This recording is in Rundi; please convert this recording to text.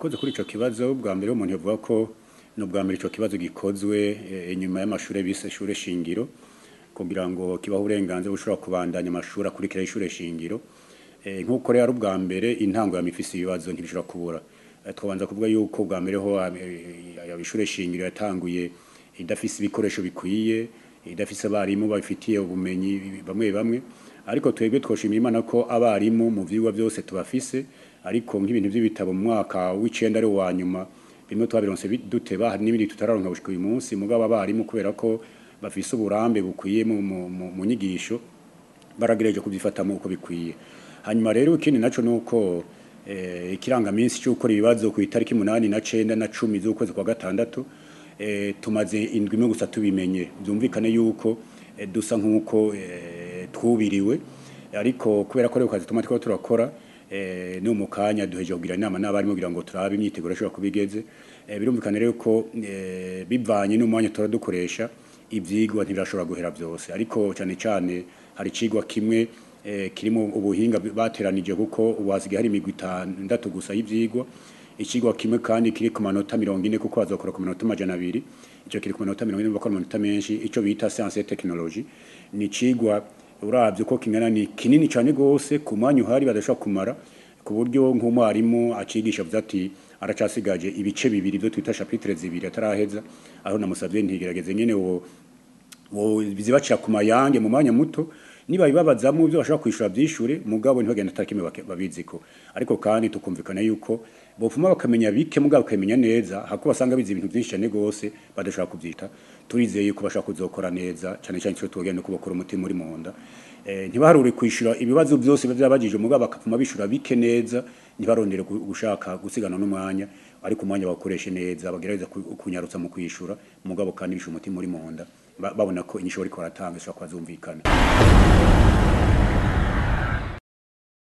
Murakoze kuri ico kibazo. Bwa mbere umuntu yavuga ko ni ubwa mbere ico kibazo gikozwe inyuma y'amashure bise ishure shingiro, kugira ngo kibahe uburenganzira bushobora kubandanya amashuri akurikira ishure shingiro. Nk'uko rero ari ubwa mbere, intango yama ifise ibibazo, ntibishobora kubura. Twabanza kuvuga yuko ubwa mbere ho ishure shingiro yatanguye idafise ibikoresho bikwiye, idafise abarimu babifitiye ubumenyi bamwe bamwe. Ariko twebwe twoshimira Imana ko abarimu mu vyigwa vyose tubafise, ariko nk'ibintu vy'ibitabo mu mwaka w'icenda ari wa nyuma, bimwe twabironse duteba, hari n'ibindi tutararonka gushika uyu munsi. Mugabo abarimu, kubera ko bafise uburambe bukwiye mu nyigisho, baragerageje kubyifatamo uko bikwiye. Hanyuma rero ikindi naco nuko ikirangaminsi cyo gukora ibibazo ku itariki 8 na 9 na 10 z'ukwezi kwa gatandatu, tumaze indwi imwe gusa tubimenye. Byumvikane yuko dusa nk'uko twubiriwe, ariko kubera ko rero kazi tuma twaba turakora, no mu kanya duheje kugira inama n'abarimu kugira ngo turabe imyiteguro ishobora kubigeze. Birumvikana rero ko bivanye n'umwanya tora dukoresha, ivyigwa ntibirashobora guhera byose. Ariko cyane cyane hari icigwa kimwe kirimo ubuhinga bateranije, kuko ubu hasigaye hari imigwi itandatu gusa y'ivyigwa. Icigwa kimwe kandi kiri ku manota 40, kuko bazokora ku manota 200. Ico kiri ku manota 40, bakora amanota menshi. Ico bita science et technologie ni icigwa uravye uko kingana ni kinini cyane gose, ku mwanya uhari badashobora kumara, ku buryo nk'umwarimu acigisha avuze ati aracasigaje ibice bibiri byo twita chapitre zibiri ataraheza. Aho namusavye ntigerageze nyene wo bizibacira ku mayange mu mwanya muto, niba bibabazamo ibyo bashobora kwishura byishure, mugabo ntibagenda atakimwe babiziko. Ariko kandi tukumvikana yuko bopfuma bakamenya bike mugabo bakamenya neza, hako basanga bizi ibintu byinshi cyane gose badashobora kubyita. Turizeye yuko bashobora kuzokora neza cyane cyane ico tugenda no kubakora umutima uri mu nda. Ntibaharure kwishura ibibazo byose biba byabajije, mugabo bakapfuma bishura bike neza, ntibarondere gushaka gusigana n'umwanya, ariko umwanya bakoreshe neza, bagerageza kunyarutsa mu kwishura, mugabo kandi bisha umutima uri mu nda, babona ko inyishu bariko baratanga ishobora kuba zumvikana.